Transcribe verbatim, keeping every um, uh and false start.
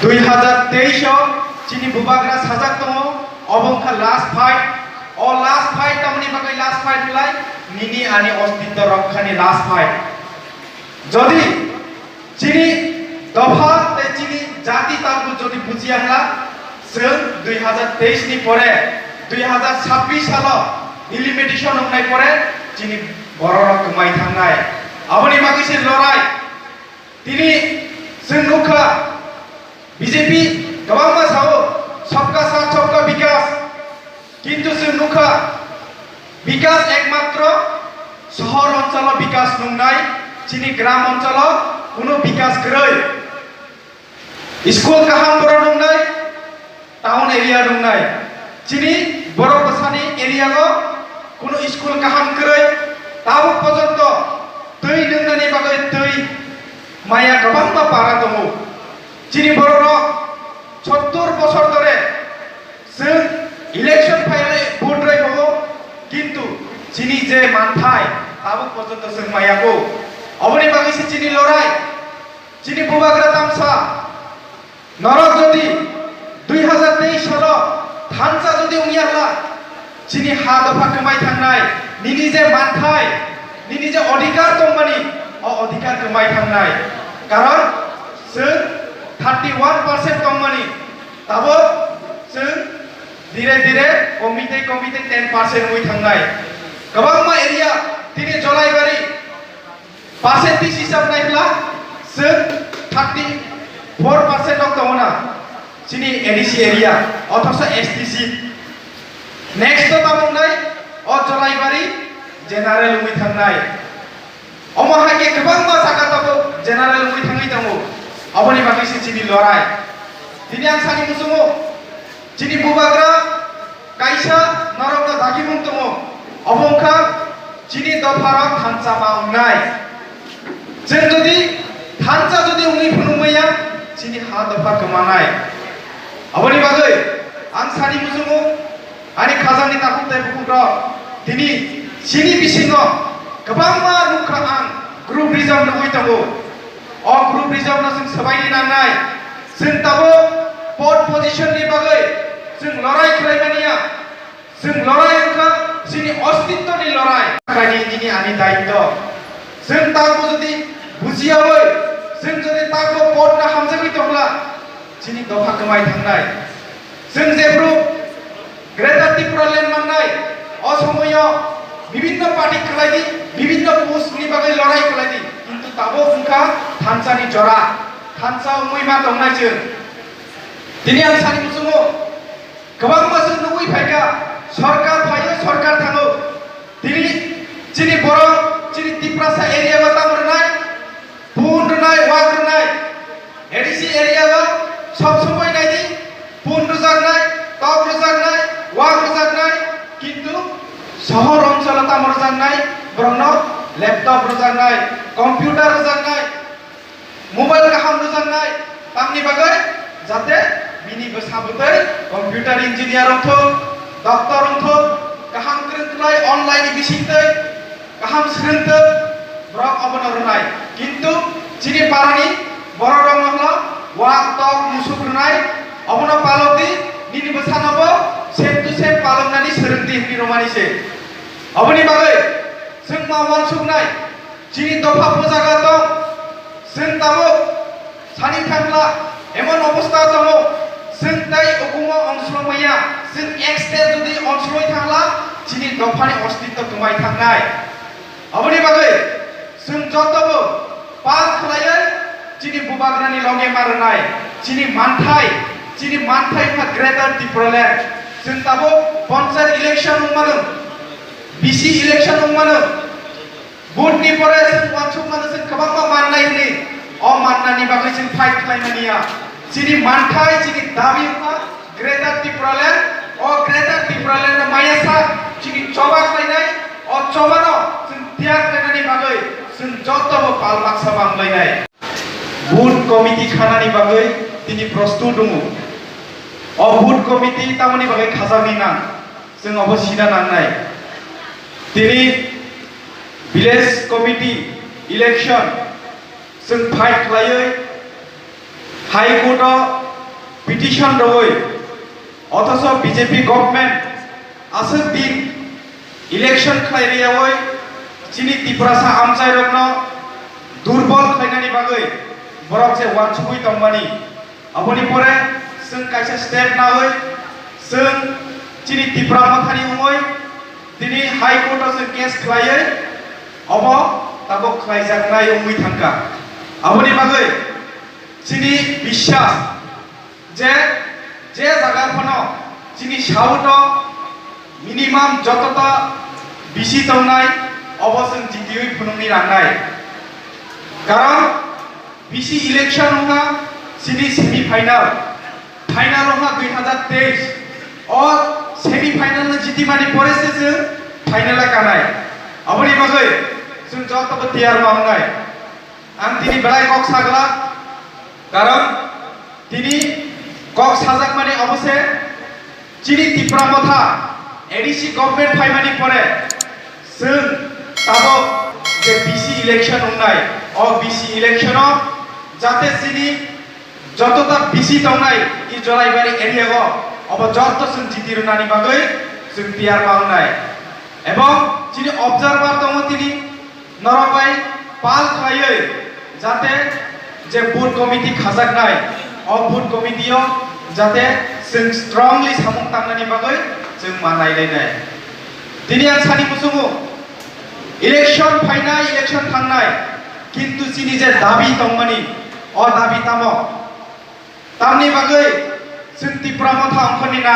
Dui hazar teis o chini bubagra sajak tongo, obo wngkha last fight. O last fight tamoni bagwi last fight wngkha, nini ani ostitto rokkhani last fight. Jodi chini dopha tei chini jati tabuk jodi bujiya hwnla, chwng dui hazar teis ni pore dui hazar sabbish salo delimitation wngnai pore chini bororok kwmai thangnai. Aboni bagwi se lorai. Tini chwng nukha, B J P kwbangma sao, "Sabka saath, sabka bikas." Kintu chwng nukha, bikas ekmatro sohor onchalo bikas nungnai, chini gram onchalo kuno bikas kwrwi. School kaham borok nungnai, town area nungnai. Chini borok bwsani area o kuno school kaham kwrwi, tabuk pojonto twi nungnani bagwi twi maya kwbangma para tongo. Chini bororok sottor bosor dhore chwng election phainai vote rwi phaio, kintu chini je manthai tabuk pojonto chwng maya kho. Oboni bagwi se chini lorai. Chini bubagra tamsa, norok jodi dui hazar teis salo thansa jodi wngya hwla, chini ha dopha kwmai thangnai, nini je manthai, nini je odhikar tongmani, o odhikar kwmai thangnai. Karon chwng thirty one percent tongmani, tabuk chwng dire dire komi tei komi tei ten percent wngwi thangnai. Kwbangma area, tini Jolaibari, percentage hisab naikla, chwng thirty four percent rok tongo na chini A D C area, othocho S T seat. Next to tamo wngnai, o Jolaibari general wngwi thangnai. Omo hai khe kwbangma jaga tabuk general wngwi thangwi tongo. Aboni bagwi se chini lorai. Tini ang sani muchungo, chini bubagra kaisa norokno dagimung tongo, obo wngkha chini dopharok thansa ma wngnai. Chwng jodi thansa jodi wngwi phunuk maya, chini ha dopha kwmanai. Aboni bagwi ang sani muchungo, ani khajangni takhuk tei bukhukrok, tini chini bisingo kwbangma nukha ang group rijak nugwi tongo. O group rijak no chwng swbaini nangnai. Chwng tabuk pod position ni bagwi chwng lorai khlaimani ya. Chwng lorai wngkha chini ostitto ni lorai. Kaini nini ani daitto. Chwng tabuk jodi bujiyawi, chwng jodi tabuk pod no hamjagwi tongla, chini dopha kwmai thangnai. Chwng jephru Greater Tipraland mannai, o somoyo bibinno party khlai di, bibinno post ni bagwi lorai khlai di, kintu tabuk wngkha thansa ni jora, thansa wngwi ma tongnai chwng. Tini ang sani muchungo, kwbangma chwng nugwi phaikha, sorkar phaio, sorkar thango. Tini chini borok, chini Tiprasa area o tamo rwnai, pun rwnai, wak rwnai. A D C area o sob somoi nai di, pun rwjaknai, tok rwjaknai, wak rwjaknai, kintu sohor oncholo tamo rwjaknai, borokno laptop rwjaknai, computer rwjaknai, mobile kaham rwjaknai, tamni bagwi jate bini bwsa bwtwi computer engineer wngthok, doctor wngthok, kaham kwrwng kwlai online ni bisingtwi kaham swrwngtwi borok obono rwnai. Kintu chini parani borok rokno hwno wak tok musuk rwnai, obono palok di, nini bwsano bo same to same paloknani swrwng di hwnwi rwmani se. Oboni bagwi chwng ma uansuknai, chini dopha bo jaga tong, chwng tabuk sani thangla emon obostha tongo, chwng tei ukumo ongslomaya, chwng ek step jodi ongsloi thangla, chini dophani ostitto kwmai thangnai. Aboni bagwi chwng jotobo pal khlaiwi chini bubagrani loge ma rwnai, chini manthai, chini manthai wngkha Greater Tipraland. Chwng tabuk panchayat election wngmano, B C election wngmano, vote ni pore chwng uansukmano chwng kwbangma mannai hwnwi. O mannani bagwi chwng fight khlaimani ya. Chini manthai, chini dabi wngkha Greater Tipraland. O Greater Tipraland no maya sa chini choba khlainai. O chobano chwng tiyar khlainani bagwi chwng jotobo pal baksa banglainai. Booth committee khanani bagwi tini prostut wngo. O booth committee tamoni bagwi khajakni nang, chwng obo sina nangnai. Tini village committee election chwng fight khlaiwi High Court o petition rwui, othocho B J P government aswk din election khlai riyaui chini Tiprasa amchairokno durbol khlainani bagwi borok je uansugui tongmani, aboni pore chwng kaisa step naui chwng chini Tipra Mothani wngwi tini High Court o chwng case khlaiwi obo tabuk khlaijaknai wngwi thangkha. Aboni bagwi chini biswas je, je jaga phano chini South o minimum jotota B C tongnai, obo chwng jitiui phunukni nangnai. Karon B C election wngkha chini semi final, final wngkha dui hazar teis. O semi final no jitimani pore se chwng final a kanai. Aboni bagwi chwng jotobo tiyar ma wngnai. Ang tini belai kok sagla, karon tini kok sajakmani obo se chini Tipra Motha A D C government phaimani pore chwng tabuk je B C election wngnai, o B C election o jate chini jotota B C tongnai i Jolaibari area o, obo joto chwng jiti rwnani bagwi chwng tiyar ma wngnai. Ebong chini observer tongo tini, norok bai pal khlaiwi jate je booth committee khajaknai, o booth committee o jate chwng strongly samung tangnani bagwi chwng ma nailainai. Tini ang sani muchungo, election phainai, election thangnai, kintu chini je dabi tongmani, o dabi tamo? Tamni bagwi chwng Tipra Motha ongkhorni na